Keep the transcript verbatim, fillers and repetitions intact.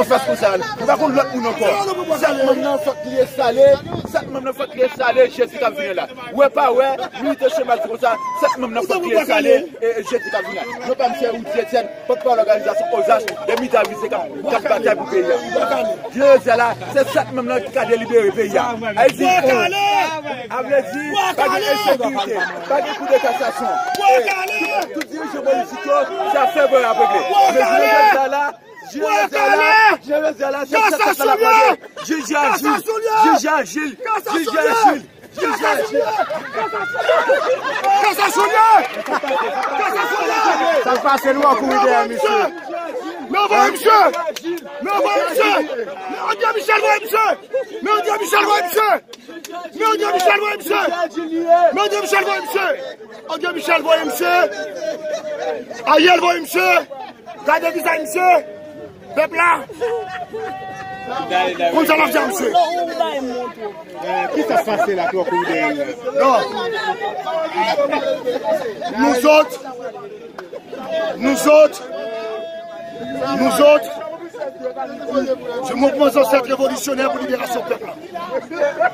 Anfas konsa, nou pa konn lòt moun ankò. Sèt manm nan fòk li enstale, sèt manm nan fòk li enstale, Jezi k ap vini la. Wè pa wè, milite chomaj konsa, sèt manm nan fòk li enstale, e, e Jezi k ap vini la. Non pa misye Rudy Etienne, pòtpawòl òganizasyon Ozach, de Mitan Vise k ap, k ap batay pou peyi a. Jodi a la, se sèt manm nan ki ka delibere peyi a. Ayiti, a vle di, pa gen ensekirite, pa gen koudeta sa son. E, tout, tout dirijan politik yo, se afè bò y ap regle. Men jounen jodi a la, Jezi a la, Jezi a la, se sa k ap mande. Jezi a Jil, Jezi a Jil, Jezi a Jil, Jezi a Jil. Kasasyon! Kasasyon! Sa k pase, nou an kouri dèyè misye. Men voye misye! Men voye misye! Men André Michel voye misye! Men André Michel voye misye! Men André Michel voye misye! Men André Michel voye misye! André Michel voye misye! Ariel voye misye! Gade vizaj misye! Pèp la! Konn sa n ap fè misye! Eh, ki sa k pase la, twò kouri dèyè l la? Non! Nou zòt! Nou zòt! Nou zòt! Se mouvman zansèt revolisyonè pou liberasyon pèp la.